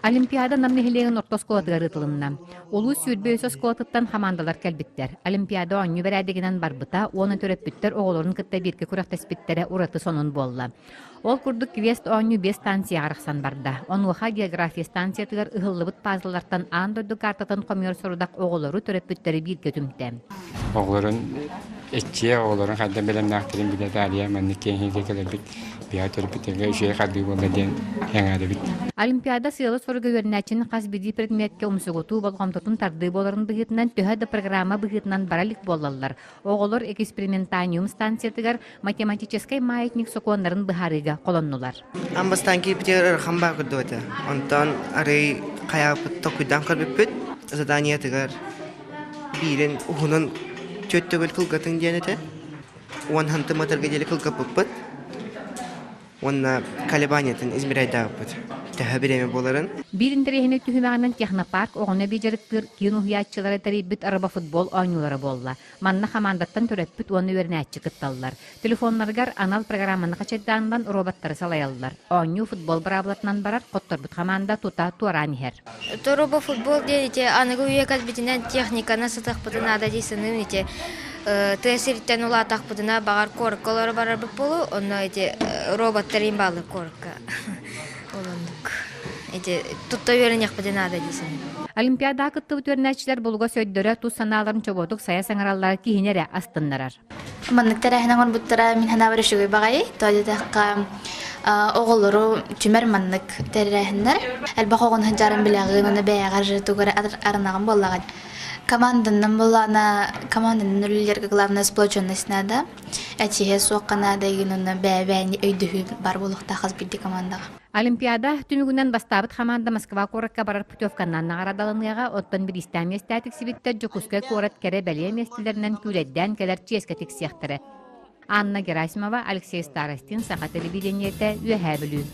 Олимпиада Нам нэһилиэгин орто оскуолатыгар ыытылынна. Улуус 23 оскуолатыттан хамаандалар кэлбиттэр. Олимпиада оонньуу бэрээдэгинэн барбыта уонна төрөппүттэр оҕолорун кытта бииргэ күрэхтэспиттэрэ ураты сонун буолла. Ол курдук квест оонньуу биэс станцияҕа арахсан барда. Онуоха география станциятыгар ыһыллыбыт пазлалартан аан дойду картатын хомуйар сорудах оҕолору, төрөппүттэри бииргэ түмтэ. Оҕолорун иччиэ оҕолорун хайдах бэлэмнээхтэрин билэ таарыйа маннык киэҥ иһирдьэ кэлэрбит биһиэхэ төрөппүттэргэ үчүгэй хардыы буолла диэн эҥээрибит. Олимпиада сыала-соруга үөрэнээччини хас биирдии предметкэ умсугутуу болҕомтотун тардыы буоларын быһыытынан төһө да программа быһыытынан бара илик буоллаллар, оҕолор экспериментаниум станциятыгар математическай маятник сокуоннарын быһаарыыга холоннулар. Аан бастаан киирбитигэр ыарахан баар курдук этэ. Онтон арый хайаабыт толкуйдаан көрбүппүт. Заданиетыгар биирин уһунун түөрт төгүл кылгатын диэн этэ. Уон сантиметрга диэри кылгаппыппыт. Уонна колебаниетын измеряйдаабыппыт. Төһө бириэмэ буоларын. Биир интэриэһинэй түһүмэҕинэн технопарк оҕону эбии дьарыктыыр киин уһуйааччылара тэрийбит робофутбол оонньуулара буолла. Манна хамаандаттан төрөппүт уонна үөрэнээччи кытталлар. Телефоннарыгар анал программаны хачайдаанынан роботтары салайаллар. Оонньуу футбол быраабылатынан барар, хотторбут хамаанда тута туораан иһэр. Робо футбол диэн ити аныгы үйэ кэлбитинэн техниканы сатахпытын наада дии саныыбын ити тыа сириттэн улаатахпытына баҕар куоракка олоро барарбыт буолуо онно ити роботтар иин бааллар куоракка ол оннук ити тутта үөрэниэхпитин наада дии саныыбын. Олимпиадаҕа кыттыбыт үөрэнээччилэр булугас өйдөрө, тус санааларын чобуотук сайа саҥараллара киһини эрэ астыннарар. Маннык тэрээһин оҥорбуттара мин санаабар үчүгэй баҕайы. Тоҕо диэтэххэ, оҕолору түмэр маннык тэрээһиннэр. Элбэх оҕону сылдьарын билэҕин, уонна бэйэҕэр тугу эрэ арынаҕын буоллаҕа. Команданан буоллаҕына, команданан үлэлииргэ главное сплоченность наада. Этиһэ суохха наада игин уонна бэйэ-бэйэни өйдөһүү бар буолуохтаах хас биирдии командаҕа. Олимпиада түмүгүнэн бастаабыт хамаанда Москва куоракка барар путевканан наҕараадаланыаҕа, оттон бириистээх миэстэ тиксибиттэр Дьокуускай куорат кэрэ-бэлиэ миэстэлэринэн күүлэйдээн кэлэр чиэскэ тиксиэхтэрэ. Анна Герасимова, Алексей Старостин, Саха телевидениетэ, Үөһээ Бүлүү.